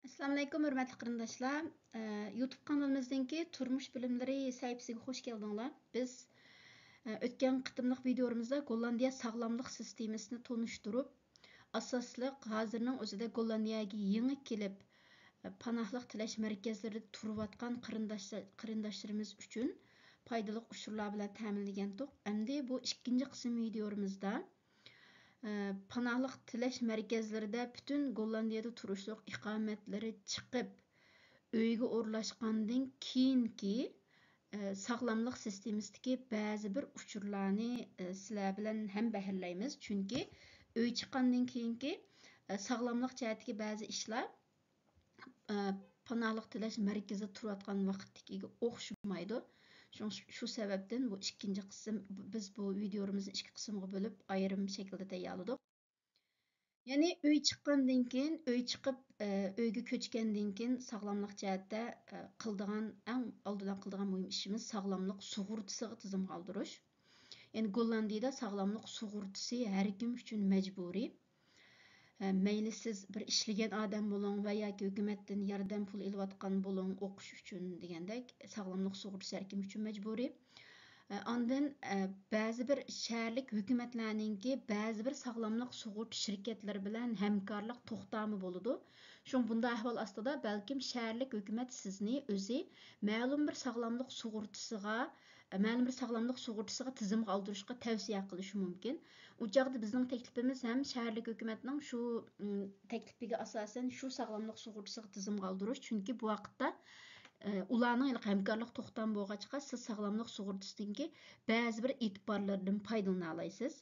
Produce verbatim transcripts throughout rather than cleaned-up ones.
ئەسسالامۇئەلەيكۇم، ھۆرمەتلىك قېرىنداشلار. ئە، يۇتۇب قانىلىمىزنىڭكى تۇرمۇش بىلىملىرى سەھىپىسىگە خوش كەلدىڭلار. بىز، ئە، ئۆتكەن قېتىملىق ۋىدىيولىرىمىزدا گوللاندىيە ساغلاملىق سىستېمىسىنى تونۇشتۇرۇپ، ئاساسلىق ھازىرنىڭ ئۆزىدە گوللاندىيەگە يېڭى كېلىپ، ئە، پاناھلىق تىلەش مەركەزلىرىدە تۇرۇۋاتقان قېرىنداشلار-، قېرىنداشلىرىمىز ئۈچۈن پايدىلىق ئۇچۇرلار بىلەن تەمىنلىگەنتۇق. ئەمدى بۇ ئىككىنچى قىسىم ۋىدىيولىرىمىزدا، ئە، پاناھلىق تىلەش مەركەزلىرىدە پۈتۈن گوللاندىيەدە تۇرۇشلۇق ئىقامەتلىرى چىقىپ، ئۆيگە ئورۇنلاشقاندىن كېيىنكى، ئە، ساغلاملىق سىستېمىسىدىكى بەزى بىر ئۇچۇرلارنى، ئە، سىلەر بىلەن ھەمبەھىرلەيمىز. چۈنكى ئۆي چىققاندىن كېيىنكى، ئە، ساغلاملىق جەھەتتىكى بەزى ئىشلار، ئە، پاناھلىق تىلەش مەركىزىدە تۇرۇۋاتقان ۋاقىتتىكىگە ئوخشىمايدۇ. شۇڭا شۇ، شۇ سەۋەبتىن بۇ ئىككىنچى قىسىم، بىز بۇ ۋىدىيولىرىمىزنى ئىككى قىسىمغا بۆلۈپ ئايرىم شەكىلدە تەييارلىدۇق. يەنى ئۆي چىققاندىن كېيىن، ئۆي چىقىپ، ئە، ئۆيگە كۆچكەندىن كېيىن ساغلاملىق جەھەتتە، ئە، قىلىدىغان، ئەڭ ئالدىدا قىلىدىغان مۇھىم ئىشىمىز ساغلاملىق سۇغۇرتىسىغا تىزىمغا ئالدۇرۇش. يەنى گوللاندىيىدا ساغلاملىق سۇغۇرتىسى ھەر كىم ئۈچۈن مەجبۇرىي. ئە، مەيلى سىز بىر ئىشلىگەن ئادەم بولۇڭ ۋە ياكى ھۆكۈمەتتىن ياردەم پۇل ئېلىۋاتقان بولۇڭ، ئوقۇش ئۈچۈن دېگەندەك، ساغلاملىق سۇغۇرتىسى ھەر كىم ئۈچۈن مەجبۇرىي. ئە، ئاندىن، ئە، بەزى بىر شەھەرلىك ھۆكۈمەتلەرنىڭكى بەزى بىر ساغلاملىق سۇغۇرتا شىركەتلىرى بىلەن ھەمكارلىق توختامى بولىدۇ. شۇڭا بۇنداق ئەھۋال ئاستىدا بەلكىم شەھەرلىك ھۆكۈمەت سىزنى ئۆزى مەلۇم بىر ساغلاملىق سۇغۇرتىسىغا، مەلۇم بىر ساغلاملىق سۇغۇرتىسىغا تىزىمغا ئالدۇرۇشقا تەۋسىيە قىلىشى مۇمكىن. ئۇ چاغدا بىزنىڭ تەكلىپىمىز ھەم شەھەرلىك ھۆكۈمەتنىڭ شۇ، ئىم، تەكلىپىگە ئاساسەن شۇ ساغلاملىق سۇغۇرتىسىغا تىزىمغا ئالدۇرۇش. چۈنكى بۇ ۋاقىتتا، ئە، ئۇلارنىڭ ھېلىقى ھەمكارلىق توختامى بولغاچقا، سىز ساغلاملىق سۇغۇرتىسىدىكى بەزى بىر ئېتىبارلىرىدىن پايدىلىنالايسىز.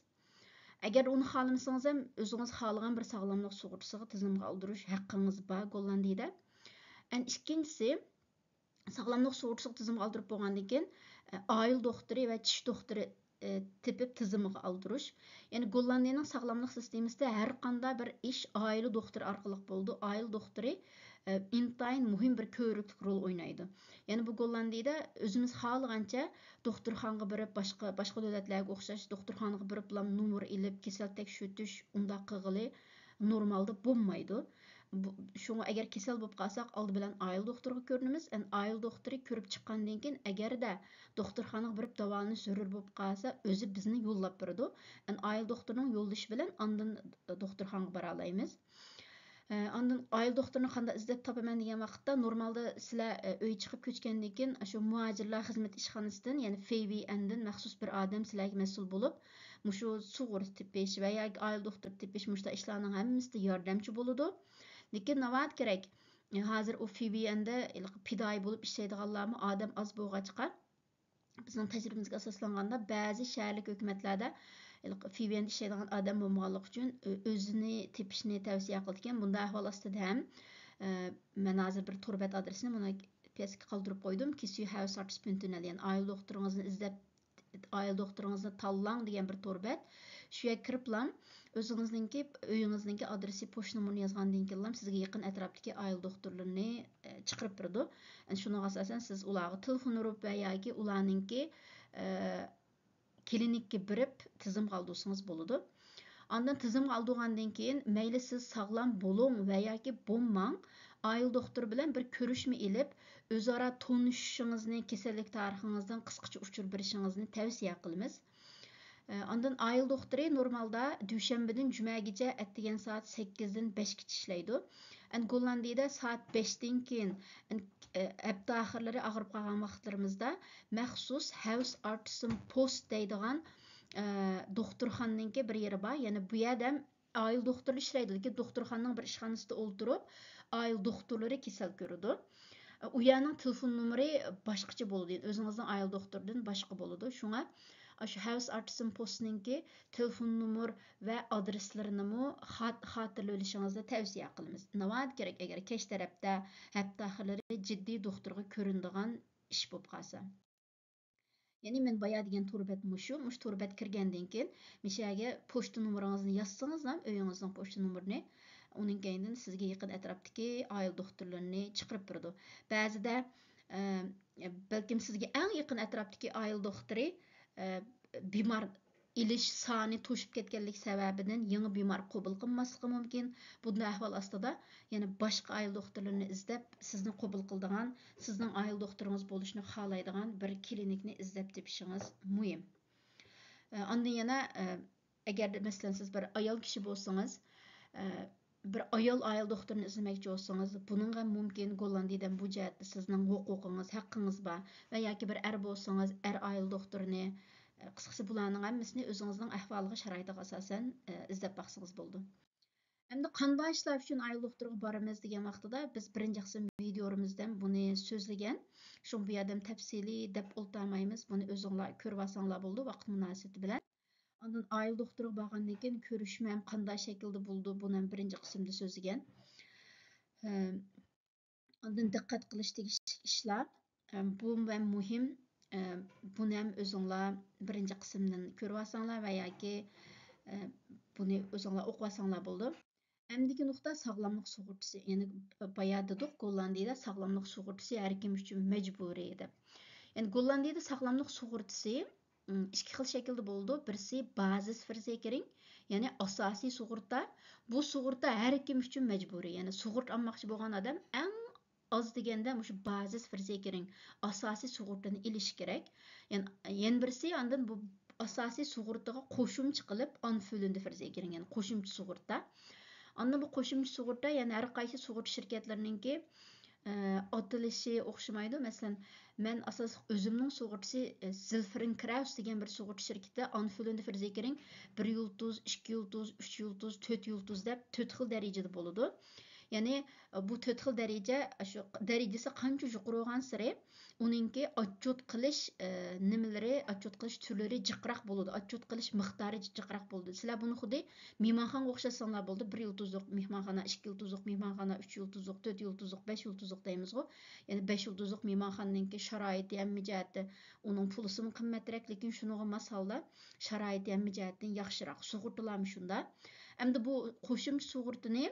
ئەگەر ئۇنى خالىمىسىڭىز ھەم ئۆزىڭىز خالىغان بىر ساغلاملىق سۇغۇرتىسىغا تىزىمغا ئالدۇرۇش ھەققىڭىز بار گوللاندىيىدە. ئەن ئىككىنچىسى، ساغلاملىق سۇغۇرتىسىغا تىزىمغا ئالدۇرۇپ بولغاندىن كېيىن، ئە، ئائىلە دوختۇرى ۋە چىش دوختۇرى، ئە، تېپىپ تىزىمغا ئالدۇرۇش. يەنى گوللاندىيىنىڭ ساغلاملىق سىستېمىسىدە ھەر قانداق بىر ئىش ئائىلە دوختۇرى ئارقىلىق بولىدۇ. ئائىلە دوختۇرى، ئە، ئىنتايىن مۇھىم بىر كۆۋرۈكلۈك رول ئوينايدۇ. يەنى بۇ گوللاندىيىدە ئۆزىمىز خالىغانچە دوختۇرخانىغا بېرىپ، باشقا، باشقا دۆلەتلەرگە ئوخشاش دوختۇرخانىغا بېرىپلا نومۇر ئېلىپ، كېسەل تەكشۈرتۈش، ئۇنداق قىلغىلى نورمالدا بولمايدۇ. بۇ، شۇڭا ئەگەر كېسەل بولۇپ قالساق، ئالدى بىلەن ئائىلە دوختۇرىغا كۆرۈنىمىز. ئەن ئائىلە دوختۇرى كۆرۈپ چىققاندىن كېيىن، ئەگەردە دوختۇرخانىغا بېرىپ داۋالىنىش زۆرۈر بولۇپ قالسا، ئۆزى بىزنى يوللاپ بېرىدۇ. ئەن ئائىلە دوختۇرىنىڭ يوللىشى بىلەن ئاندىن دوختۇرخانىغا بارالايمىز. ئە، ئاندىن ئائىلە دوختۇرىنى قانداق ئىزدەپ تاپىمەن دېگەن ۋاقىتتا، نورمالدا سىلەر، ئە، ئۆي چىقىپ كۆچكەندىن كېيىن، شۇ مۇھاجىرلار خىزمەت ئىشخانىسىدىن، يەنى فېيۋىئەندىن مەخسۇس بىر ئادەم سىلەرگە مەسئۇل بولۇپ، مۇشۇ سۇغۇرتا تېپىش ۋە ياكى ئائىلە دوختۇرى تېپىش، مۇشۇنداق ئىشلارنىڭ ھەممىسىدە ياردەمچى بولىدۇ. لېكىن ناۋادا كېرەك، ھازىر ئۇ فېيۋىئەندە پىدائىي بولۇپ ئىشلەيدىغانلارمۇ ئادەم ئاز بولغاچقا، بىزنىڭ تەجرىبىمىزگە ئاساسلانغاندا، بەزى شەھەرلىك ھۆكۈمەتلەردە ھېلىقى فېيۋىئەندە ئىشلەيدىغان ئادەم بولمىغانلىقى ئۈچۈن ئۆ-، ئۆزىنى تېپىشنى تەۋسىيە قىلىدىكەن. بۇنداق ئەھۋال ئاستىدا ھەم، ئە، مەن ھازىر بىر تور بەت ئادرېسىنى مۇنۇ پەسكە قالدۇرۇپ قويدۇم. كىسيۇ ھاۋس ئارتىس پۈنتىنەل، يەنى ئائىلە دوختۇرىڭىزنى ئىزدەپ، ئائىلە دوختۇرىڭىزنى تاللاڭ دېگەن بىر تور بەت. شۇ يەرگە كىرىپلا ئۆزىڭىزنىڭكى، ئۆيىڭىزنىڭكى ئادرېسى، پوچتا نومۇرىنى يازغاندىن كېيىنلا سىزگە يېقىن ئەتراپتىكى ئائىلە دوختۇرلىرىنى، ئە، چىقىرىپ بېرىدۇ. ئەنە شۇنىڭغا ئاساسەن سىز ئۇلارغا تېلېفون ئۇرۇپ ۋە ياكى ئۇلارنىڭكى، ئە، كلىنىككە بېرىپ تىزىمغا ئالدۇرسىڭىز بولىدۇ. ئاندىن تىزىمغا ئالدۇرغاندىن كېيىن مەيلى سىز ساغلام بولۇڭ ۋە ياكى بولماڭ، ئائىلە دوختۇرى بىلەن بىر كۆرۈشمە ئېلىپ، ئۆزئارا تونۇشۇشىڭىزنى، كېسەللىك تارىخىڭىزدىن قىسقىچە ئۇچۇر بېرىشىڭىزنى تەۋسىيە قىلىمىز. ئاندىن ئائىلە دوختۇرى نورمالدا دۈشەنبىدىن جۈمەگىچە ئەتىگەن سائەت سەككىزدىن بەشكىچە ئىشلەيدۇ. ئەنە گوللاندىيىدە سائەت بەشتىن كېيىن، ئەنە، ھەپتە ئاخىرلىرى ئاغرىپ قالغان ۋاقىتلىرىمىزدا مەخسۇس ھاۋس ئارتىسىم پوست دەيدىغان، ئە، دوختۇرخانىنىڭكى بىر يېرى بار. يەنى بۇ يەردە ھەم ئائىلە دوختۇرلىرى ئىشلەيدۇ، لېكىن دوختۇرخانىنىڭ بىر ئىشخانىسىدا ئولتۇرۇپ، ئائىلە دوختۇرلىرى كېسەل كۆرىدۇ. ئۇ يەرنىڭ تېلېفون نومۇرى باشقىچە بولىدۇ. ئۆزىڭىزنىڭ ئائىلە دوختۇرىدىن باشقا بولىدۇ. شۇڭا ئاشۇ ھاۋس ئارتىسىم پوستنىڭكى تېلېفون نومۇر ۋە ئادرېسلىرىنىمۇ خات-، خاتىرىلىۋېلىشىڭىزنى تەۋسىيە قىلىمىز. ناۋادا كېرەك، ئەگەر كەچ تەرەپتە، ھەپتە ئاخىرلىرى جىددىي دوختۇرغا كۆرۈنىدىغان ئىش بولۇپ قالسا. يەنى مەن بايا دېگەن تور بەت مۇشۇ. مۇشۇ تور بەت كىرگەندىن كېيىن، مۇشۇ يەرگە پوچتا نومۇرىڭىزنى يازسىڭىزلا، ئۆيىڭىزنىڭ پوچتا نومۇرىنى، ئۇنىڭ كەينىدىن سىزگە يېقىن ئەتراپتىكى ئائىلە دوختۇرلىرىنى چىقىرىپ بېرىدۇ. بەزىدە، ئە، بەلكىم سىزگە ئەڭ يېقىن ئەتراپتىكى ئائىلە دوختۇرى، ئە، بىمار ئېلىش سانى توشۇپ كەتكەنلىك سەۋەبىدىن يېڭى بىمار قوبۇل قىلماسلىقى مۇمكىن. بۇنداق ئەھۋال ئاستىدا يەنە باشقا ئائىلە دوختۇرلىرىنى ئىزدەپ، سىزنى قوبۇل قىلىدىغان، سىزنىڭ ئائىلە دوختۇرىڭىز بولۇشنى خالايدىغان بىر كلىنىكنى ئىزدەپ تېپىشىڭىز مۇھىم. ئاندىن يەنە، ئەگەردە، مەسىلەن، سىز بىر ئايال كىشى بولسىڭىز، بىر ئايال ئائىلە دوختۇرىنى ئىزدىمەكچى بولسىڭىز، بۇنىڭغا مۇمكىن، گوللاندىيەدە بۇ جەھەتتە سىزنىڭ ھوقۇقىڭىز، ھەققىڭىز بار. ۋە ياكى بىر ئەر بولسىڭىز، ئەر ئائىلە دوختۇرىنى، قىسقىسى، بۇلارنىڭ ھەممىسىنى ئۆزىڭىزنىڭ ئەھۋالىغا، شارائىتىغا ئاساسەن، ئىزدەپ باقسىڭىز بولىدۇ. ئەمدى قانداق ئىشلار ئۈچۈن ئائىلە دوختۇرىغا بارىمىز دېگەن ۋاقتىدا، بىز بىرىنچى قىسىم ۋىدىيولىرىمىزدا بۇنى سۆزلىگەن. شۇڭا بۇ يەردە تەپسىلىي دەپ ئولتۇرمايمىز. بۇنى ئۆزۈڭلار كۆرۈۋالساڭلار بولىدۇ ۋاقىت مۇناسىۋىتى بىلەن. ئاندىن ئائىلە دوختۇرىغا بارغاندىن كېيىن كۆرۈشمە ھەم قانداق شەكىلدە بولىدۇ، بۇنى ھەم بىرىنچى قىسىمدا سۆزلىگەن. ئاندىن دىققەت قىلىش تېگىشلىك ئىشلار، بۇ ھەم مۇھىم، بۇنى ھەم ئۆزۈڭلار بىرىنچى قىسىمدىن كۆرۈۋالساڭلار ۋە ياكى بۇنى ئۆزۈڭلار ئوقۇۋالساڭلار بولىدۇ. ئەمدىكى نۇقتا ساغلاملىق سۇغۇرتىسى. يەنى بايا دېدۇق، گوللاندىيەدە ساغلاملىق سۇغۇرتىسى ھەر كىم ئۈچۈن مەجبۇرىي دەپ. يەنى گوللاندىيەدە ساغلاملىق سۇغۇرتىسى ئىككى خىل شەكىلدە بولىدۇ. بىرسى بازىسفېرزېكېرىڭ، يەنى ئاساسىي سۇغۇرتا. بۇ سۇغۇرتا ھەر كىم ئۈچۈن مەجبۇرىي. يەنى سۇغۇرتا ئالماقچى بولغان ئادەم ئەڭ ئاز دېگەندە مۇشۇ بازىسفېرزېكېرىڭ ئاساسىي سۇغۇرتىنى ئېلىشى كېرەك. يەنى، يەنە بىرسى، ئاندىن بۇ ئاساسىي سۇغۇرتىغا قوشۇمچە قىلىپ ئانفۈللېندفېرزېكېرىڭ، يەنى قوشۇمچە سۇغۇرتا. ئاندىن بۇ قوشۇمچە سۇغۇرتا، يەنى ھەر قايسى سۇغۇرتا شىركەتلىرىنىڭكى ئاتىلىشى ئوخشىمايدۇ. مەسىلەن، مەن ئاساسلىق ئۆزۈمنىڭ سۇغۇرتىسى، ئە، زىلفىرىن كراۋس دېگەن بىر سۇغۇرتا شىركىتى، ئانفۈللېندفېرزېكېرىڭ بىر يۇلتۇز، ئىككى يۇلتۇز، ئۈچ يۇلتۇز، تۆت يۇلتۇز دەپ تۆت خىل دەرىجىدە بولىدۇ. يەنى، ئە، بۇ تۆت خىل دەرىجە، شۇ دەرىجىسى قانچە يۇقىرى بولغانسېرى، ئۇنىڭكى ئاتچوت قىلىش، ئە، نېمىلىرى، ئاتچوت قىلىش تۈرلىرى جىقراق بولىدۇ، ئاتچوت قىلىش مىقدارى جىقراق بولىدۇ. سىلەر بۇنى خۇددى مېھمانخانىغا ئوخشاتساڭلار بولىدۇ. بىر يۇلتۇزلۇق مېھمانخانا، ئىككى يۇلتۇزلۇق مېھمانخانا، ئۈچ يۇلتۇزلۇق، تۆت يۇلتۇزلۇق، بەش يۇلتۇزلۇق دەيمىزغۇ. يەنى بەش يۇلتۇزلۇق مېھمانخانىنىڭكى شارائىتى ھەممە جەھەتتە، ئۇنىڭ پۇلىسىمۇ قىممەترەك، لېكىن شۇنىڭغا ماس ھالدا شارائىتى ھەممە جەھەتتىن ياخشىراق. سۇغۇرتىلارمۇ شۇنداق. ئەمدى بۇ قوشۇمچە سۇغۇرتىنى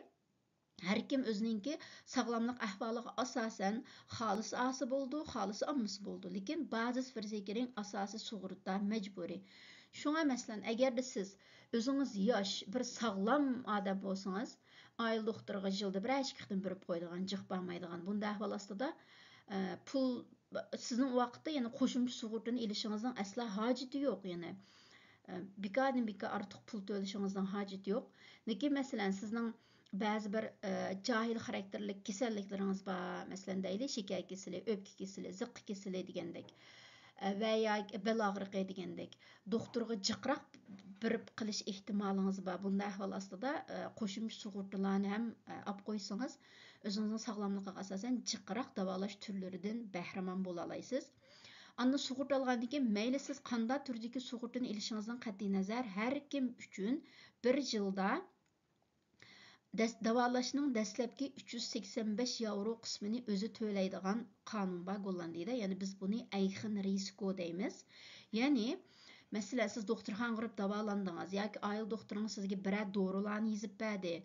ھەر كىم ئۆزىنىڭكى ساغلاملىق ئەھۋالىغا ئاساسەن، خالىسا ئالسا بولىدۇ، خالىسا ئالمىسا بولىدۇ. لېكىن بازىسفېرزېكېرىڭ ئاساسىي سۇغۇرتا مەجبۇرىي. شۇڭا، مەسىلەن، ئەگەردە سىز ئۆزىڭىز ياش، بىر ساغلام ئادەم بولسىڭىز، ئائىلە دوختۇرىغا يىلدا بىرەر ئىككى قېتىم بېرىپ قويىدىغان، جىق بارمايدىغان، بۇنداق ئەھۋال ئاستىدا، ئە، پۇل، سىزنىڭ ئۇ ۋاقىتتا يەنە قوشۇمچە سۇغۇرتىنى ئېلىشىڭىزنىڭ ئەسلا ھاجىتى يوق، يەنى، ئە، بىكاردىن بىكار ئارتۇق پۇل تۆلىشىڭىزنىڭ ھاجىتى يوق. لېكىن، مەسىلەن، سىزنىڭ بەزى بىر، ئە، جاھىل خاراكتېرلىك كېسەللىكلىرىڭىز بار، مەسىلەن، دەيلى، شېكەر كېسىلى، ئۆپكە كېسىلى، زىققا كېسىلى دېگەندەك، ئە، ۋە ياكى بەل ئاغرىقى دېگەندەك، دوختۇرغا جىقراق بېرىپ قېلىش ئېھتىمالىڭىز بار. بۇنداق ئەھۋال ئاستىدا، ئە، قوشۇمچە سۇغۇرتىلارنى ھەم، ئە، ئاپ قويسىڭىز، ئۆزىڭىزنىڭ ساغلاملىقىغا ئاساسەن جىقراق داۋالاش تۈرلىرىدىن بەھرىمەن بولالايسىز. ئاندىن سۇغۇرتا ئالغاندىن كېيىن، مەيلى سىز قانداق تۈردىكى سۇغۇرتىنى ئېلىشىڭىزدىن قەتئىينەزەر، ھەر كىم ئۈچۈن بىر يىلدا دەس-، داۋالاشنىڭ دەسلەپكى ئۈچ يۈز سەكسەن بەش ياۋرو قىسمىنى ئۆزى تۆلەيدىغان قانۇن بار گوللاندىيىدا. يەنى بىز بۇنى ئەيخېن رىسكو دەيمىز. يەنى، مەسىلەن، سىز دوختۇرخانىغا بېرىپ داۋالاندىڭىز ياكى ئائىلە دوختۇرىڭىز سىزگە بىرەر دورىلارنى يېزىپ بەردى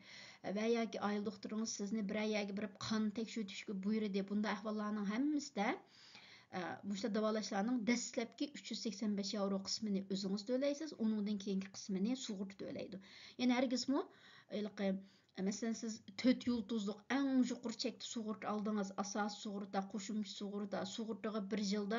ۋە ياكى ئائىلە دوختۇرىڭىز سىزنى بىرەر يەرگە بېرىپ قان تەكشۈرتۈشكە بۇيرۇدى. بۇنداق ئەھۋاللارنىڭ ھەممىسىدە، ئە، مۇشۇنداق داۋالاشلارنىڭ دەسلەپكى ئۈچ يۈز سەكسەن بەش ياۋرو قىسمىنى ئۆزىڭىز تۆلەيسىز، ئۇنىڭدىن كېيىنكى قىسمىنى سۇغۇرتا تۆلەيدۇ. يەنى ھەرگىزمۇ ھېلىقى، مەسىلەن، سىز تۆت يۇلتۇزلۇق ئەڭ يۇقىرى چەكتە سۇغۇرتا ئالدىڭىز، ئاساسىي سۇغۇرتا، قوشۇمچە سۇغۇرتا، سۇغۇرتىغا بىر يىلدا،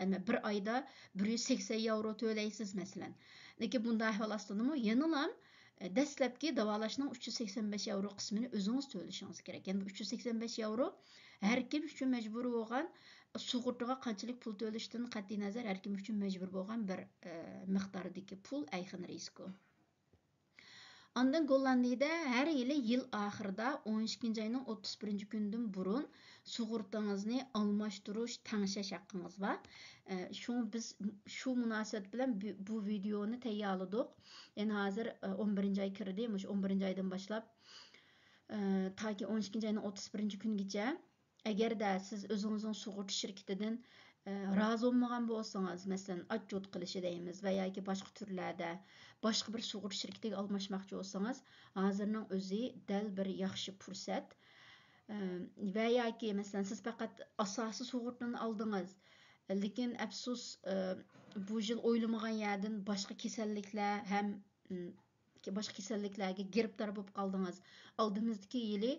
ئەمما بىر ئايدا بىر يۈز سەكسەن ياۋرو تۆلەيسىز، مەسىلەن. لېكىن بۇنداق ئەھۋال ئاستىدىمۇ يەنىلا، ئە، دەسلەپكى داۋالاشنىڭ ئۈچ يۈز سەكسەن بەش ياۋرو قىسمىنى ئۆزىڭىز تۆلىشىڭىز كېرەك. يەنى بۇ ئۈچ يۈز سەكسەن بەش ياۋرو ھەر كىم ئۈچۈن مەجبۇرىي بولغان، سۇغۇرتىغا قانچىلىك پۇل تۆلىشىدىن قەتئىينەزەر، ھەر كىم ئۈچۈن مەجبۇر بولغان بىر، ئە، مىقداردىكى پۇل، ئەيخېن رىسكو. ئاندىن گوللاندىيىدە ھەر يىلى يىل ئاخىرىدا ئون ئىككىنچى ئاينىڭ ئوتتۇز بىرىنچى كۈنىدىن بۇرۇن سۇغۇرتىڭىزنى ئالماشتۇرۇش، تەڭشەش ھەققىڭىز بار. ئە، شۇڭا بىز شۇ مۇناسىۋەت بىلەن بۇ، بۇ ۋىدېئونى تەييارلىدۇق. يەنى ھازىر، ئە، ئون بىرىنچى ئاي كىردى، مۇشۇ ئون بىرىنچى ئايدىن باشلاپ، ئە، تاكى ئون ئىككىنچى ئاينىڭ ئوتتۇز بىرىنچى كۈنىگىچە. ئەگەردە سىز ئۆزىڭىزنىڭ سۇغۇرتا شىركىتىدىن، ئە، رازى بولمىغان بولسىڭىز، مەسىلەن، ئاتچوت قىلىشى دەيمىز ۋە ياكى باشقا تۈرلەردە باشقا بىر سۇغۇرتا شىركىتىگە ئالماشماقچى بولسىڭىز، ھازىرنىڭ ئۆزى دەل بىر ياخشى پۇرسەت. ئە، ۋە ياكى، مەسىلەن، سىز پەقەت ئاساسىي سۇغۇرتىنى ئالدىڭىز، لېكىن ئەپسۇس، ئە، بۇ يىل ئويلىمىغان يەردىن باشقا كېسەللىكلەر ھەم، ئىم، باشقا كېسەللىكلەرگە گىرىپتار بولۇپ قالدىڭىز. ئالدىمىزدىكى يىلى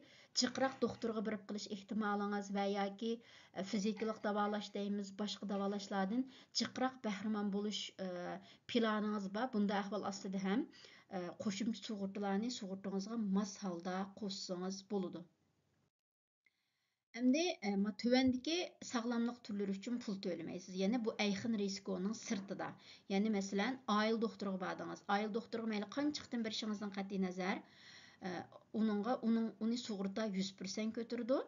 جىقراق دوختۇرغا بېرىپ قېلىش ئېھتىمالىڭىز ۋە ياكى، ئە، فىزىكىلىق داۋالاش دەيمىز، باشقا داۋالاشلاردىن جىقراق بەھرىمەن بولۇش، ئە، پىلانىڭىز بار. بۇنداق ئەھۋال ئاستىدا ھەم، ئە، قوشۇمچە سۇغۇرتىلارنى سۇغۇرتىڭىزغا ماس ھالدا قوشسىڭىز بولىدۇ. ئەمدى، ئە، ما تۆۋەندىكى ساغلاملىق تۈرلىرى ئۈچۈن پۇل تۆلىمەيسىز. يەنى بۇ ئەيخېن رىسكونىڭ سىرتىدا. يەنى مەسىلەن، ئائىلە دوختۇرىغا باردىڭىز. ئائىلە دوختۇرىغا مەيلى قانچە قېتىم بېرىشىڭىزدىن قەتئىينەزەر، ئە، ئۇنىڭغا، ئۇنىڭ، ئۇنى سۇغۇرتا يۈز پىرسەنت كۆتۈرىدۇ.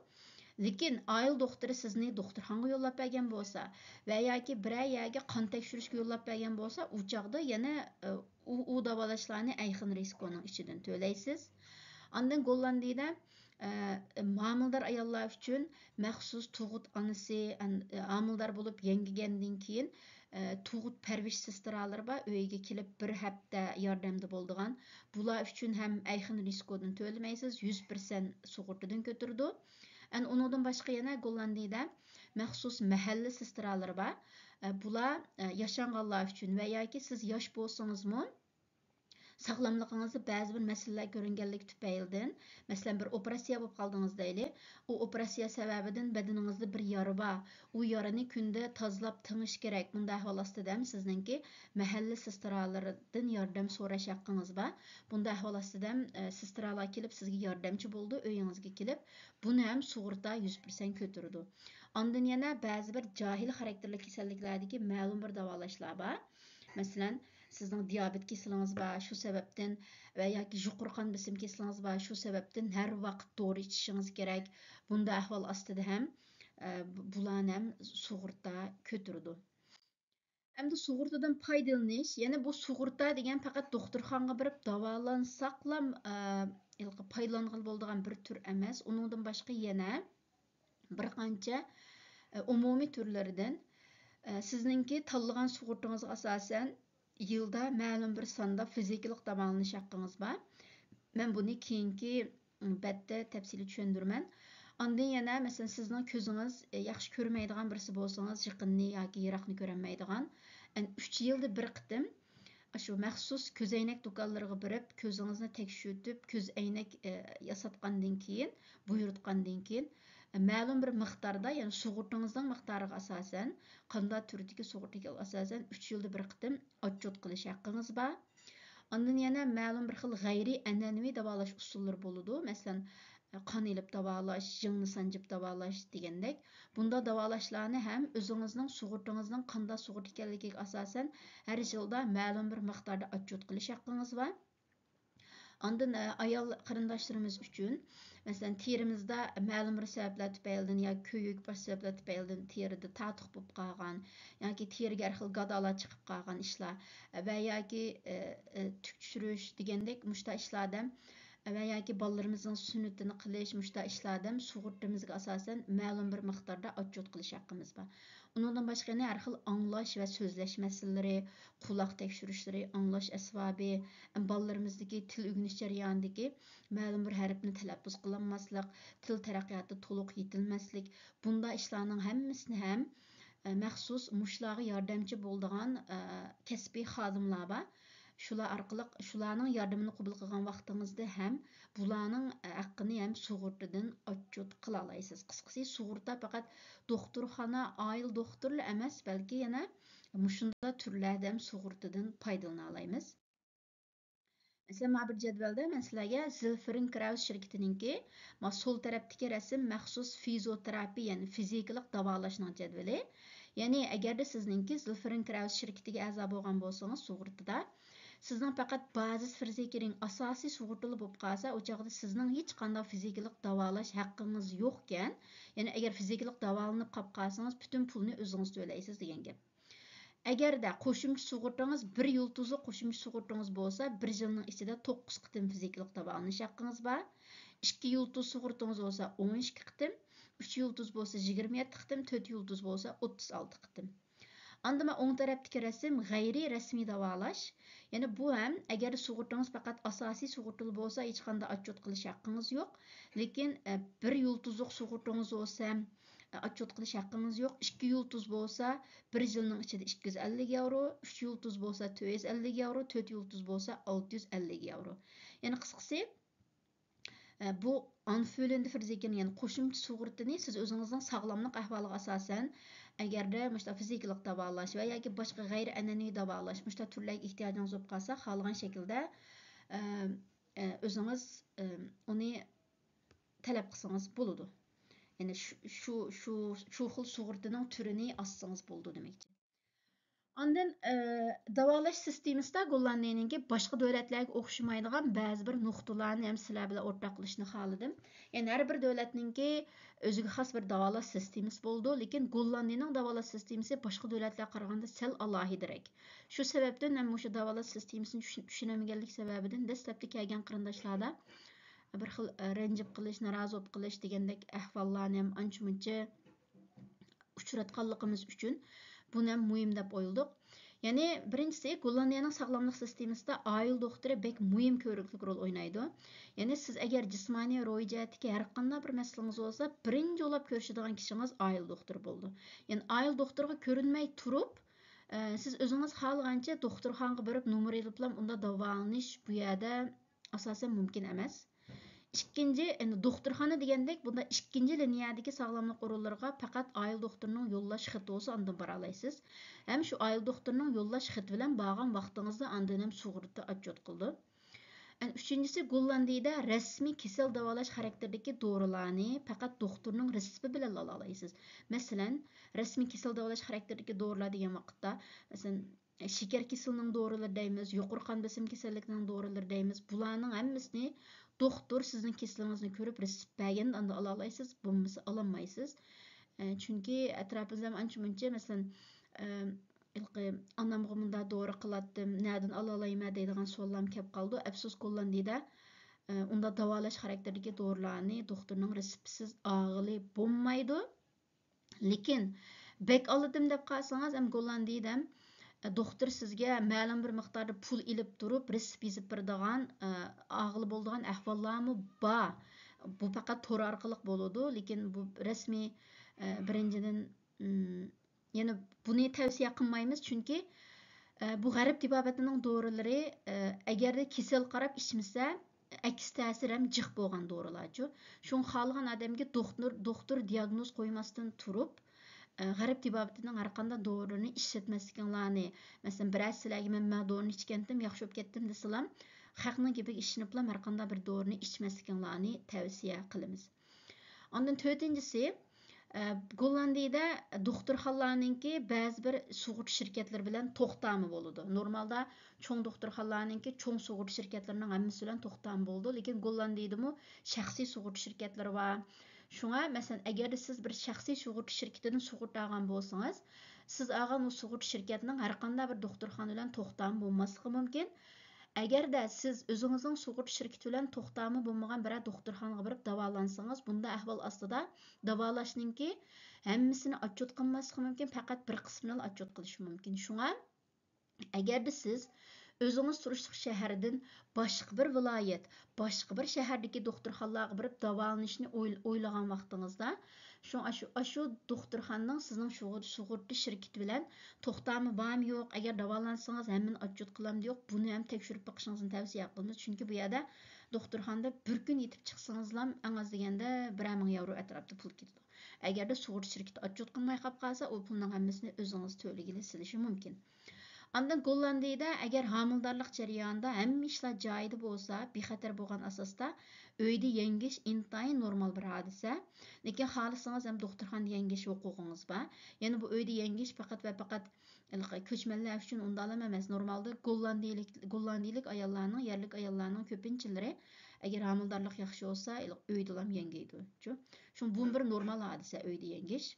لېكىن ئائىلە دوختۇرى سىزنى دوختۇرخانىغا يوللاپ بەرگەن بولسا ۋە ياكى بىرەر يەرگە قان تەكشۈرۈشكە يوللاپ بەرگەن بولسا، ئۇ چاغدا يەنە، ئە، ئۇ، ئۇ داۋالاشلارنى ئەيخېن رىسكونىڭ ئىچىدىن تۆلەيسىز. ئاندىن گوللاندىيىدە، ئە، ھامىلىدار ئاياللار ئۈچۈن مەخسۇس تۇغۇت ئانىسى، ئەن-، ھامىلىدار بولۇپ يەڭگىگەندىن كېيىن، ئە، تۇغۇت پەرۋىش سېسترالىرى بار، ئۆيگە كېلىپ بىر ھەپتە ياردەمدە بولىدىغان. بۇلار ئۈچۈن ھەم ئەيخېن رىسكودىن تۆلىمەيسىز، يۈز پىرسەنت سۇغۇرتىدىن كۆتۈرىدۇ. ئەن-، ئۇنىڭدىن باشقا يەنە گوللاندىيىدە مەخسۇس مەھەللە سېسترالىرى بار. ئە، بۇلار، ئە، ياشانغانلار ئۈچۈن ۋە ياكى سىز ياش بولسىڭىزمۇ، ساغلاملىقىڭىزدا بەزى بىر مەسىلىلەر كۆرۈنگەنلىكى تۈپەيلىدىن، مەسىلەن، بىر ئوپېراتسىيە بولۇپ قالدىڭىز دەيلى، ئۇ ئوپېراتسىيە سەۋەبىدىن بەدىنىڭىزدە بىر يارا بار، ئۇ يارىنى كۈندە تازىلاپ تېڭىش كېرەك. بۇنداق ئەھۋال ئاستىدا ھەم سىزنىڭكى مەھەللە سېسترالىرىدىن ياردەم سوراش ھەققىڭىز بار. بۇنداق ئەھۋال ئاستىدا ھەم، ئە، سېسترالار كېلىپ سىزگە ياردەمچى بولىدۇ، ئۆيىڭىزگە كېلىپ. بۇنى ھەم سۇغۇرتا يۈز پىرسەنت كۆتۈرىدۇ. ئاندىن يەنە بەزى بىر جاھىل خاراكتېرلىك كېسەللىكلەردىكى مەلۇم بىر داۋالاشلار بار. مەسىلەن، سىزنىڭ دىيابېت كېسىلىڭىز بار، شۇ سەۋەبتىن ۋە ياكى يۇقىرى قان بېسىم كېسىلىڭىز بار، شۇ سەۋەبتىن ھەر ۋاقىت دورا ئىچىشىڭىز كېرەك. بۇنداق ئەھۋال ئاستىدا ھەم، ئە، بۇ-، بۇلارنى ھەم سۇغۇرتا كۆتۈرىدۇ. ئەمدى سۇغۇرتىدىن پايدىلىنىش، يەنى بۇ سۇغۇرتا دېگەن پەقەت دوختۇرخانىغا بېرىپ داۋالانساقلا، ئە، ھېلىقى پايدىلانغىلى بولىدىغان بىر تۈر ئەمەس. ئۇنىڭدىن باشقا يەنە بىر قانچە، ئە، ئومۇمىي تۈرلىرىدىن، ئە، سىزنىڭكى تاللىغان سۇغۇرتىڭىزغا ئاساسەن، يىلدا مەلۇم بىر ساندا فىزىكىلىق داۋالىنىش ھەققىڭىز بار. مەن بۇنى كېيىنكى، ئىم، بەتتە تەپسىلىي چۈشەندۈرىمەن. ئاندىن يەنە، مەسىلەن، سىزنىڭ كۆزىڭىز، ئە، ياخشى كۆرمەيدىغان بىرسى بولسىڭىز، يېقىننى ياكى يىراقنى كۆرەلمەيدىغان، ئەن، ئۈچ يىلدا بىر قېتىم ئاشۇ مەخسۇس كۆزئەينەك دۇكانلىرىغا بېرىپ، كۆزىڭىزنى تەكشۈرتۈپ، كۆزئەينەك، ئە، ياساتقاندىن كېيىن، بۇيرۇتقاندىن كېيىن، ئە، مەلۇم بىر مىقداردا، يەنى سۇغۇرتىڭىزنىڭ مىقدارىغا ئاساسەن، قانداق تۈردىكى سۇغۇرتىغا ئاساسەن، ئۈچ يىلدا بىر قېتىم ئوتچوت قىلىش ھەققىڭىز بار. ئاندىن يەنە مەلۇم بىر خىل غەيرىي ئەنئەنىۋى داۋالاش ئۇسۇللىرى بولىدۇ. مەسىلەن، قان ئېلىپ داۋالاش، يىڭنە سانجىپ داۋالاش دېگەندەك. بۇنداق داۋالاشلارنى ھەم ئۆزىڭىزنىڭ سۇغۇرتىڭىزنىڭ قانداق سۇغۇرتا ئىكەنلىكىگە ئاساسەن، ھەر يىلدا مەلۇم بىر مىقداردا ئوتچوت قىلىش ھەققىڭىز بار. ئاندىن، ئە، ئايال قېرىنداشلىرىمىز ئۈچۈن، مەسىلەن، تېرىمىزدا مەلۇم بىر سەۋەبلەر تۈپەيلىدىن ياكى كۆيۈك بىر سەۋەبلەر تۈپەيلىدىن تېرىدا تاتۇق بولۇپ قالغان ياكى تېرىگە ھەر خىل گادالار چىقىپ قالغان ئىشلار، ئە، ۋە ياكى، ئە، ئە، تۈك چۈشۈرۈش دېگەندەك مۇشۇنداق ئىشلاردا ۋە ياكى بالىلىرىمىزنىڭ سۈننىتىنى قىلىش، مۇشۇنداق ئىشلاردا سۇغۇرتىمىزغا ئاساسەن مەلۇم بىر مىقداردا ئوتچوت قىلىش ھەققىمىز بار. ئۇنىڭدىن باشقا يەنە ھەر خىل ئاڭلاش ۋە سۆزلەش مەسىلىلىرى، قۇلاق تەكشۈرۈشلىرى، ئاڭلاش ئەسۋابى، بالىلىرىمىزدىكى تىل ئۆگىنىش جەريانىدىكى مەلۇم بىر ھەرپنى تەلەپپۇز قىلالماسلىق، تىل تەرەققىياتىدا تولۇق يېتىلمەسلىك، بۇنداق ئىشلارنىڭ ھەممىسىنى ھەم، ئە، مەخسۇس مۇشۇلارغا ياردەمچى بولىدىغان، ئە، كەسپىي خادىملار بار. شۇلار ئارقىلىق، شۇلارنىڭ ياردىمىنى قوبۇل قىلغان ۋاقتىڭىزدا ھەم بۇلارنىڭ ھەققىنى ھەم سۇغۇرتىدىن ئوتچوت قىلالايسىز. قىسقىسى، سۇغۇرتا پەقەت دوختۇرخانا، ئائىلە دوختۇرلا ئەمەس، بەلكى يەنە مۇشۇنداق تۈرلەردە ھەم سۇغۇرتىدىن پايدىلىنالايمىز. مەسىلەن، مانا بىر جەدۋەلدە مەن سىلەرگە زىلفىرىن كراۋس شىركىتىنىڭكى، ما سول تەرەپتىكى رەسىم مەخسۇس فىزىيوتېراپىيە، يەنى فىزىكىلىق داۋالاشنىڭ جەدۋىلى. يەنى ئەگەردە سىزنىڭكى زىلفىرىن كراۋس شىركىتىگە ئەزا بولغان بولسىڭىز سۇغۇرتىدا، سىزنىڭ پەقەت بازىس فىزىكىرىڭ ئاساسىي سۇغۇرتىلا بولۇپ قالسا، ئۇ چاغدا سىزنىڭ ھېچقانداق فىزىكىلىق داۋالاش ھەققىڭىز يوقكەن، يەنى ئەگەر فىزىكىلىق داۋالىنىپ قاپ قالسىڭىز، پۈتۈن پۇلنى ئۆزىڭىز تۆلەيسىز دېگەن گەپ. ئەگەردە قوشۇمچە سۇغۇرتىڭىز، بىر يۇلتۇزلۇق قوشۇمچە سۇغۇرتىڭىز بولسا، بىر يىلنىڭ ئىچىدە توققۇز قېتىم فىزىكىلىق داۋالىنىش ھەققىڭىز بار. ئىككى يۇلتۇز سۇغۇرتىڭىز بولسا، ئون ئىككى قېتىم، ئۈچ يۇلتۇز بولسا، يىگىرمە يەتتە قېتىم، تۆت يۇلتۇز بولسا، ئوتتۇز ئالتە قېتىم. ئاندىن مانا ئوڭ تەرەپتىكى رەسىم غەيرىي رەسمىي داۋالاش. يەنى بۇ ھەم، ئەگەر سۇغۇرتىڭىز پەقەت ئاساسىي سۇغۇرتىلا بولسا، ھېچقانداق ئوتچوت قىلىش ھەققىڭىز يوق. لېكىن، ئە، بىر يۇلتۇزلۇق سۇغۇرتىڭىز بولسا، ئە، ئاتچوت قىلىش ھەققىڭىز يوق. ئىككى يۇلتۇز بولسا، بىر يىلنىڭ ئىچىدە ئىككى يۈز ئەللىك ياۋرو، ئۈچ يۇلتۇز بولسا، تۆت يۈز ئەللىك ياۋرو، تۆت يۇلتۇز بولسا، ئالتە يۈز ئەللىك ياۋرو. يەنى قىسقىسى، ئە، بۇ Anvullende Verzekerung، يەنى قوشۇمچە سۇغۇرتىنى سىز ئۆزىڭىزنىڭ ساغلاملىق ئەھۋالىغا ئاساسەن، ئەگەردە مۇشۇنداق فىزىكىلىق داۋالاش ۋە ياكى باشقا غەيرىي ئەنئەنىۋى داۋالاش، مۇشۇنداق تۈرلەرگە ئېھتىياجىڭىز بولۇپ قالسا، خالىغان شەكىلدە، ئە، ئە، ئۆزىڭىز، ئە، ئۇنى تەلەپ قىلسىڭىز بولىدۇ. يەنى شۇ، شۇ، شۇ، شۇ خىل سۇغۇرتىنىڭ تۈرىنى ئاچسىڭىز بولىدۇ دېمەكچى. ئاندىن، ئە، داۋالاش سىستېمىسىدا گوللاندىيەنىڭكى باشقا دۆلەتلەرگە ئوخشىمايدىغان بەزى بىر نۇقتىلارنى ھەم سىلەر بىلەن ئورتاقلىشىشنى خالىدىم. يەنى ھەر بىر دۆلەتنىڭكى ئۆزىگە خاس بىر داۋالاش سىستېمىسى بولىدۇ، لېكىن گوللاندىيەنىڭ داۋالاش سىستېمىسى باشقا دۆلەتلەرگە قارىغاندا سەل ئالاھىدىرەك. شۇ سەۋەبتىن ھەم مۇشۇ داۋالاش سىستېمىسىنى چۈشىنىپ، چۈشىنەلمىگەنلىك سەۋەبىدىن دەسلەپتە كەلگەن قېرىنداشلاردا بىر خىل، ئە، رەنجىپ قېلىش، نارازى بولۇپ قېلىش دېگەندەك ئەھۋاللارنى ھەم ئانچە-مۇنچە ئۇچراتقانلىقىمىز ئۈچۈن بۇنى ھەم مۇھىم دەپ ئويلىدۇق. يەنى بىرىنچىسى، گوللاندىيەنىڭ ساغلاملىق سىستېمىسىدا ئائىلە دوختۇرى بەك مۇھىم كۆرۈكلۈك رول ئوينايدۇ. يەنى سىز ئەگەر جىسمانىي، روھىي جەھەتتىكى ھەر قانداق بىر مەسىلىڭىز بولسا، بىرىنچى ئولاپ كۆرۈشىدىغان كىشىڭىز ئائىلە دوختۇرى بولىدۇ. يەنى ئائىلە دوختۇرىغا كۆرۈنمەي تۇرۇپ، ئە، سىز ئۆزىڭىز خالىغانچە دوختۇرخانىغا بېرىپ نومۇر ئېلىپلا ئۇندا داۋالىنىش بۇ يەردە ئاساسەن مۇمكىن ئەمەس. ئىككىنچى، ئەنە دوختۇرخانا دېگەندەك، بۇنداق ئىككىنچى لىنىيەدىكى ساغلاملىق ئورۇنلىرىغا پەقەت ئائىلە دوختۇرىنىڭ يوللاش خېتى بولسا، ئاندىن بارالايسىز. ھەم شۇ ئائىلە دوختۇرىنىڭ يوللاش خېتى بىلەن بارغان ۋاقتىڭىزدا ئاندىن ھەم سۇغۇرتا ئاتچوت قىلىدۇ. ئەنە ئۈچىنچىسى، گوللاندىيىدە رەسمىي كېسەل داۋالاش خاراكتېرىدىكى دورىلارنى پەقەت دوختۇرنىڭ رېتسېپى بىلەن ئالالايسىز. مەسىلەن، رەسمىي كېسەل داۋالاش خاراكتېرىدىكى دورىلار دېگەن ۋاقىتتا، مەسىلەن، شېكەر كېسىلىنىڭ دورىلىرى دەيمىز، يۇقىرى قان بېسىم كېسەللىكىنىڭ دورىلىرى دەيمىز. بۇلارنىڭ ھەممىسىنى دوختۇر سىزنىڭ كېسىلىڭىزنى كۆرۈپ، رېتسېپ بەرگەندە ئاندىن ئالالايسىز، بولمىسا ئالالمايسىز. ئە، چۈنكى ئەتراپىمىزدا ئانچە-مۇنچە، مەسىلەن، ئە، ھېلىقى ئانامغا مۇنداق دورا قىلاتتىم، نەدىن ئالالايمەن دەيدىغان سوئاللارمۇ كەپ قالىدۇ. ئەپسۇس، گوللاندىيىدە، ئە، ئۇنداق داۋالاش خاراكتېرىدىكى دورىلارنى دوختۇرنىڭ رېتسېپىسىز ئالغىلى بولمايدۇ. لېكىن بەك ئالىدىم دەپ قالسىڭىز، ھەم گوللاندىيىدە ھەم دوختۇر سىزگە مەلۇم بىر مىقداردا پۇل ئېلىپ تۇرۇپ، رېتسېپ يېزىپ بېرىدىغان، ئە، ئالغىلى بولىدىغان ئەھۋاللارمۇ بار. بۇ پەقەت تور ئارقىلىق بولىدۇ، لېكىن بۇ رەسمىي، ئە، بىرىنچىدىن، ئىم، يەنە بۇنى تەۋسىيە قىلمايمىز، چۈنكى، ئە، بۇ غەرب تېبابىتىنىڭ دورىلىرى، ئە، ئەگەردە كېسەل قاراپ ئىچمىسە، ئەكس تەسىرى ھەم جىق بولغان دورىلارچۇ. شۇڭا خالىغان ئادەمگە دوختۇر، دوختۇر دىياگنوز قويماستىن تۇرۇپ، ئە، غەرب تېبابىتىنىڭ ھەر قانداق دورىنى ئىشلەتمەسلىكىڭلارنى، مەسىلەن، بىرەر سىلەرگە مەن مانا دورىنى ئىچكەنتىم، ياخشى بولۇپ كەتتىم دېسىلام، خەقنىڭ گېپىگە ئىشىنىپلا ھەر قانداق بىر دورىنى ئىچمەسلىكىڭلارنى تەۋسىيە قىلىمىز. ئاندىن تۆتىنچىسى، ئە، گوللاندىيىدە دوختۇرخانىلارنىڭكى بەزى بىر سۇغۇرتا شىركەتلىرى بىلەن توختامى بولىدۇ. نورمالدا چوڭ دوختۇرخانىلارنىڭكى چوڭ سۇغۇرتا شىركەتلىرىنىڭ ھەممىسى بىلەن توختامى بولىدۇ، لېكىن گوللاندىيىدىمۇ شەخسىي سۇغۇرتا شىركەتلىرى بار. شۇڭا، مەسىلەن، ئەگەردە سىز بىر شەخسىي سۇغۇرتا شىركىتىدىن سۇغۇرتا ئالغان بولسىڭىز، سىز ئالغان ئۇ سۇغۇرتا شىركەتنىڭ ھەر قانداق بىر دوختۇرخانا بىلەن توختامى بولماسلىقى مۇمكىن. ئەگەردە سىز ئۆزىڭىزنىڭ سۇغۇرتا شىركىتى بىلەن توختامى بولمىغان بىرەر دوختۇرخانىغا بېرىپ داۋالانسىڭىز، بۇنداق ئەھۋال ئاستىدا داۋالاشنىڭكى ھەممىسىنى ئاتچوت قىلماسلىقى مۇمكىن، پەقەت بىر قىسمىنىلا ئاتچوت قىلىشى مۇمكىن. شۇڭا ئەگەردە سىز ئۆزىڭىز تۇرۇشلۇق شەھەردىن باشقا بىر ۋىلايەت، باشقا بىر شەھەردىكى دوختۇرخانىلارغا بېرىپ داۋالىنىشنى ئوي-، ئويلىغان ۋاقتىڭىزدا، شۇڭا ئاشۇ، ئاشۇ دوختۇرخانىنىڭ سىزنىڭ شۇغۇر-، سۇغۇرتا شىركىتى بىلەن توختامى بارمۇ يوق، ئەگەر داۋالانسىڭىز ھەممىنى ئاتچوت قىلامدۇ يوق، بۇنى ھەم تەكشۈرۈپ بېقىشىڭىزنى تەۋسىيە قىلىمىز. چۈنكى بۇ يەردە دوختۇرخانىدا بىر كۈن يېتىپ چىقسىڭىزلا ئەڭ ئاز دېگەندە بىرەر مىڭ ياۋرو ئەتراپىدا پۇل كېتىدۇ. ئەگەردە سۇغۇرتا شىركىتى ئاتچوت قىلماي قاپ قالسا، ئۇ پۇلنىڭ ھەممىسىنى ئۆزىڭىز تۆلىگىلى سېلىشى مۇمكىن. ئاندىن گوللاندىيىدە ئەگەر ھامىلىدارلىق جەريانىدا ھەممە ئىشلار جايىدا بولسا، بىخەتەر بولغان ئاساستا ئۆيدە يەڭگىش ئىنتايىن نورمال بىر ھادىسە. لېكىن خالىسىڭىز ھەم دوختۇرخانىدا يەڭگىش ھوقۇقىڭىز بار. يەنە بۇ ئۆيدە يەڭگىش پەقەت ۋە پەقەت ھېلىقى كۆچمەنلەر ئۈچۈن ئۇنداقلام ئەمەس. نورمالدا گوللاندىيىلىك، گوللاندىيىلىك ئاياللارنىڭ، يەرلىك ئاياللارنىڭ كۆپىنچىلىرى ئەگەر ھامىلىدارلىق ياخشى بولسا، ھېلىقى ئۆيدىلام يەڭگەيدۇ. شۇ، شۇڭا بۇمۇ بىر نورمال ھادىسە، ئۆيدە يەڭگىش.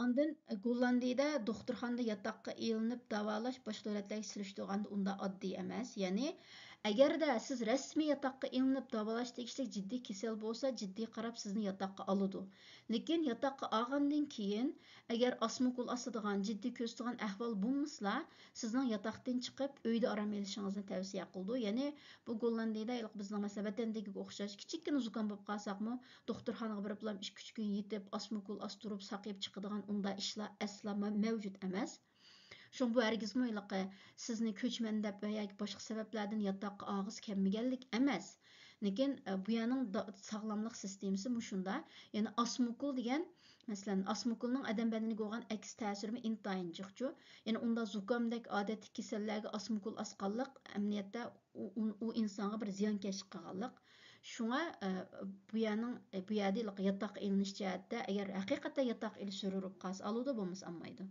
ئاندىن گوللاندىيىدە دوختۇرخانىدا ياتاققا ئېلىنىپ داۋالاش باشقا دۆلەتلەرگە سېلىشتۇرغاندا ئۇنداق ئاددىي ئەمەس. يەنى ئەگەردە سىز رەسمىي ياتاققا ئېلىنىپ داۋالاش تېگىشلىك جىددىي كېسەل بولسا، جىددىي قاراپ سىزنى ياتاققا ئالىدۇ. لېكىن ياتاققا ئالغاندىن كېيىن، ئەگەر ئاسمۇكۇل ئاسىدىغان، جىددىي كۆرسىتىدىغان ئەھۋال بولمىسىلا، سىزنىڭ ياتاقتىن چىقىپ، ئۆيدە ئارام ئېلىشىڭىزنى تەۋسىيە قىلىدۇ. يەنى بۇ گوللاندىيەدە ھېلىقى بىزنىڭ مەسىلەن ۋەتەندىكىگە ئوخشاش كىچىككىنە زۇكام بولۇپ قالساقمۇ، دوختۇرخانىغا بېرىپلا ئىككى-ئۈچ كۈن يېتىپ، ئاسمۇكۇل ئاستۇرۇپ، ساقىيىپ چىقىدىغان ئۇنداق ئىشلار ئەسلا مە-، مەۋجۇت ئەمەس. شۇڭا بۇ ھەرگىزمۇ ھېلىقى سىزنى كۆچمەن دەپ ۋە ياكى باشقا سەۋەبلەردىن ياتاققا ئالغۇسى كەلمىگەنلىك ئەمەس. لېكىن، ئە، بۇ يەرنىڭ دا-، ساغلاملىق سىستېمىسى مۇشۇنداق. يەنى ئاسمۇكۇل دېگەن، مەسىلەن، ئاسمۇكۇلنىڭ ئادەم بەدىنىگە بولغان ئەكس تەسىرىمۇ ئىنتايىن جىقچۇ. يەنى ئۇنداق زۇكامدەك ئادەتتىكى كېسەللەرگە ئاسمۇكۇل ئاسقانلىق ئەمەلىيەتتە ئۇ، ئۇ، ئۇ ئىنسانغا بىر زىيانكەشلىك قىلغانلىق. شۇڭا، ئە، بۇ يەرنىڭ، ئە، بۇ يەردە ھېلىقى ياتاق ئېلىنىش جەھەتتە، ئەگەر ھەقىقەتەن ياتاق ئېلىش زۆرۈر بولۇپ قالسا ئالىدۇ، بولمىسا ئالمايدۇ.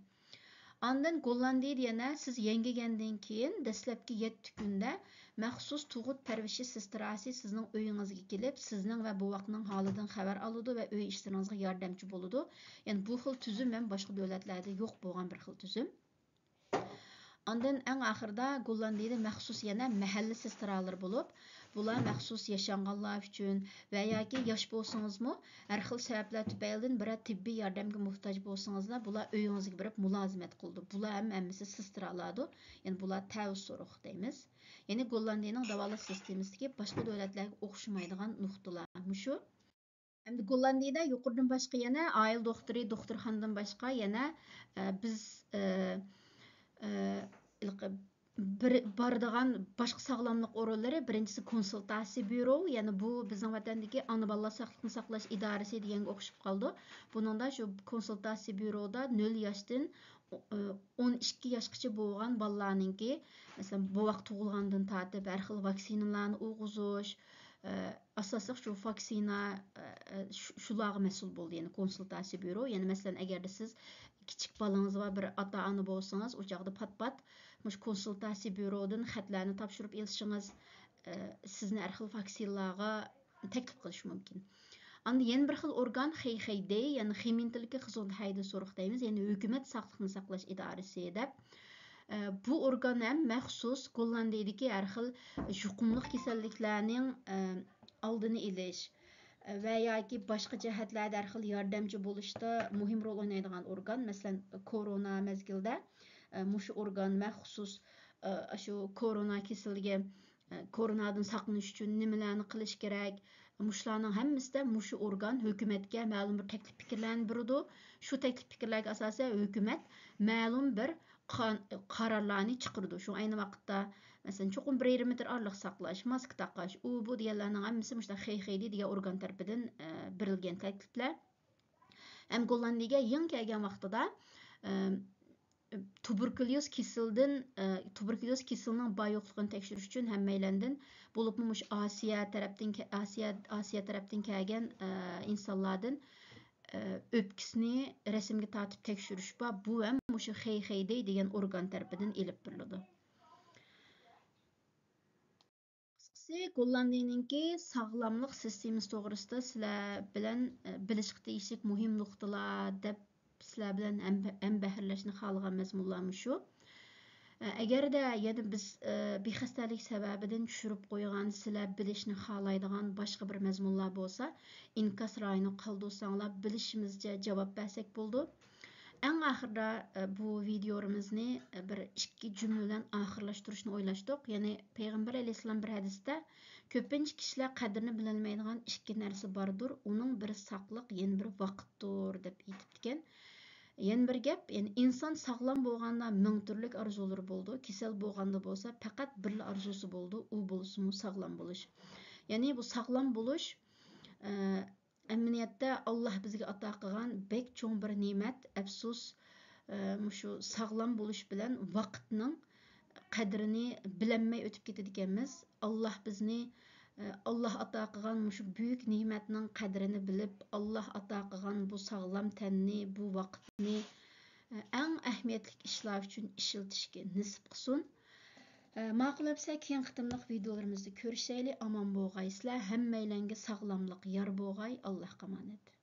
ئاندىن گوللاندىيىدە يەنە سىز يەڭگىگەندىن كېيىن دەسلەپكى يەتتە كۈندە مەخسۇس تۇغۇت پەرۋىشى سېستراسى سىزنىڭ ئۆيىڭىزگە كېلىپ، سىزنىڭ ۋە بوۋاقنىڭ ھالىدىن خەۋەر ئالىدۇ ۋە ئۆي ئىشلىرىڭىزغا ياردەمچى بولىدۇ. يەنى بۇ خىل تۈزۈم ھەم باشقا دۆلەتلەردە يوق بولغان بىر خىل تۈزۈم. ئاندىن ئەڭ ئاخىرىدا گوللاندىيىدە مەخسۇس يەنە مەھەللە سېسترالىرى بولۇپ، بۇلار مەخسۇس ياشانغانلار ئۈچۈن ۋە ياكى ياش بولسىڭىزمۇ، ھەر خىل سەۋەبلەر تۈپەيلىدىن بىرەر تېببىي ياردەمگە موھتاج بولسىڭىزلا، بۇلار ئۆيىڭىزگە بېرىپ مۇلازىمەت قىلىدۇ. بۇلار ھەم ھەممىسى سېسترالادۇ، يەنى بۇلار تەۋسۇرۇق دەيمىز. يەنى گوللاندىيىنىڭ داۋالاش سىستېمىسىدىكى باشقا دۆلەتلەرگە ئوخشىمايدىغان نۇقتىلار مۇشۇ. ئەمدى گوللاندىيىدە يۇقىرىدىن باشقا يەنە ئائىلە دوختۇرى، دوختۇرخانىدىن باشقا يەنە، ئە، بىز، ئە، ئە، ھېلىقى بىر بارىدىغان باشقا ساغلاملىق ئورۇنلىرى، بىرىنچىسى كونسۇلتاتسىيە بيۇرو، يەنى بۇ بىزنىڭ ۋەتەندىكى ئانا بالىلار ساقلىقنى ساقلاش ئىدارىسى دېگەنگە ئوخشىشىپ قالىدۇ. بۇنىڭدا شۇ كونسۇلتاتسىيە بيۇرودا نۆل ياشتىن ئون ئىككى ياشقىچە بولغان بالىلارنىڭكى، مەسىلەن، بوۋاق تۇغۇلغاندىن تارتىپ ھەر خىل ۋاكسىنىلارنى ئۇرغۇزۇش، ئاساسلىق شۇ ۋاكسىنا، شۇ-، شۇلارغا مەسئۇل بولدى، يەنى كونسۇلتاتسىيە بيۇرو. يەنى، مەسىلەن، ئەگەردە سىز كىچىك بالىڭىز بار، بىر ئاتا-ئانا بولسىڭىز، ئۇ چاغدا پات-پات مۇشۇ كونسۇلتاتسىيە بيۇرودىن خەتلەرنى تاپشۇرۇپ ئېلىشىڭىز، سىزنى ھەر خىل ۋاكسىنىلارغا تەكلىپ قىلىشى مۇمكىن. ئاندىن يەنە بىر خىل ئورگان خېيخېيدېي، يەنى خېمىنتىلىكى خىزۇندهەيدە سورۇق دەيمىز، يەنى ھۆكۈمەت ساقلىقنى ساقلاش ئىدارىسى دەپ. ئە، بۇ ئورگان ھەم مەخسۇس گوللاندىيىدىكى ھەر خىل يۇقۇملۇق كېسەللىكلەرنىڭ، ئە، ئالدىنى ئېلىش، ئە، ۋە ياكى باشقا جەھەتلەردە ھەر خىل ياردەمچى بولۇشتا مۇھىم رول ئوينايدىغان ئورگان. مەسىلەن، كورونا مەزگىلىدە، ئە، مۇشۇ ئورگان مەخسۇس، ئە، شۇ كورونا كېسىلىگە كورونادىن ساقلىنىش ئۈچۈن نېمىلەرنى قىلىش كېرەك؟ مۇشۇلارنىڭ ھەممىسىدە مۇشۇ ئورگان ھۆكۈمەتكە مەلۇم بىر تەكلىپ پىكىرلەرنى بېرىدۇ. شۇ تەكلىپ پىكىرلەرگە ئاساسەن ھۆكۈمەت مەلۇم بىر قان-، قارارلارنى چىقىرىدۇ. شۇ ئەينى ۋاقىتتا، مەسىلەن، چوقۇم بىر يېرىم مېتىر ئارىلىق ساقلاش، ماسكا تاقاش، ئۇ بۇ دېگەنلەرنىڭ ھەممىسى مۇشۇنداق خېيخېيدېي دېگەن ئورگان تەرىپىدىن، ئە، بېرىلگەن تەكلىپلەر. ھەم گوللاندىيىگە يېڭى كەلگەن ۋاقتىدا، ئە، تۇبېركۇليوز كېسىلىدىن، ئە، تۇبېركۇليوز كېسىلىنىڭ بار يوقلۇقىنى تەكشۈرۈش ئۈچۈن ھەممەيلەندىن، بولۇپمۇ مۇشۇ ئاسىيا تەرەپتىن كە-، ئاسىيا، ئاسىيا تەرەپتىن كەلگەن، ئە، ئىنسانلاردىن، ئە، ئۆپكىسىنى رەسىمگە تارتىپ تەكشۈرۈش بار. بۇ ھەم مۇشۇ خېيخېيدېي دېگەن ئورگان تەرىپىدىن ئېلىپ بېرىلىدۇ. قىسقىسى، گوللاندىيىنىڭكى ساغلاملىق سىستېمىسى توغرىسىدا سىلەر بىلەن، ئە، بىلىشقا تېگىشلىك مۇھىم نۇقتىلار دەپ سىلەر بىلەن ھەم-، ھەمبەھىرلەشنى خالىغان مەزمۇنلار مۇشۇ. ئە، ئەگەردە يەنە بىز، ئە، بىخەستەلىك سەۋەبىدىن چۈشۈرۈپ قويغان سىلەر بىلىشنى خالايدىغان باشقا بىر مەزمۇنلار بولسا، ئىنكاس رايونىغا قالدۇرساڭلار، بىلىشىمىزچە جاۋاب بەرسەك بولىدۇ. ئەڭ ئاخىرىدا، ئە، بۇ ۋىدىيولىرىمىزنى، ئە، بىر ئىككى جۈملە بىلەن ئاخىرلاشتۇرۇشنى ئويلاشتۇق. يەنى پەيغەمبەر ئەلەيھىسسالام بىر ھەدىستە، كۆپىنچە كىشىلەر قەدرىنى بىلەلمەيدىغان ئىككى نەرسە باردۇر، ئۇنىڭ بىرى ساقلىق، يەنە بىرى ۋاقىتتۇر، دەپ ئېيتىپتىكەن. يەنە بىر گەپ، يەنى ئىنسان ساغلام بولغاندا مىڭ تۈرلۈك ئارزۇلىرى بولىدۇ، كېسەل بولغاندا بولسا پەقەت بىرلا ئارزۇسى بولىدۇ، ئۇ بولسىمۇ ساغلام بولۇش. يەنى بۇ ساغلام بولۇش، ئە، ئەمەلىيەتتە ئاللاھ بىزگە ئاتا قىلغان بەك چوڭ بىر نېمەت. ئەپسۇس، ئە، مۇشۇ ساغلام بولۇش بىلەن ۋاقىتنىڭ قەدرىنى بىلەلمەي ئۆتۈپ كېتىدىكەنمىز. ئاللاھ بىزنى، ئە، ئاللاھ ئاتا قىلغان مۇشۇ بۈيۈك نېمەتنىڭ قەدرىنى بىلىپ، ئاللاھ ئاتا قىلغان بۇ ساغلام تەننى، بۇ ۋاقىتنى، ئە، ئەڭ ئەھمىيەتلىك ئىشلار ئۈچۈن ئىشلىتىشكە نېسىپ قىلسۇن. ئە، ماقۇل ئەمسە كېيىنكى قېتىملىق ۋىدىيولىرىمىزدا كۆرۈشەيلى. ئامان بولغايسىلەر. ھەممەيلەنگە ساغلاملىق يار بولغاي. ئاللاھقا ئامانەت.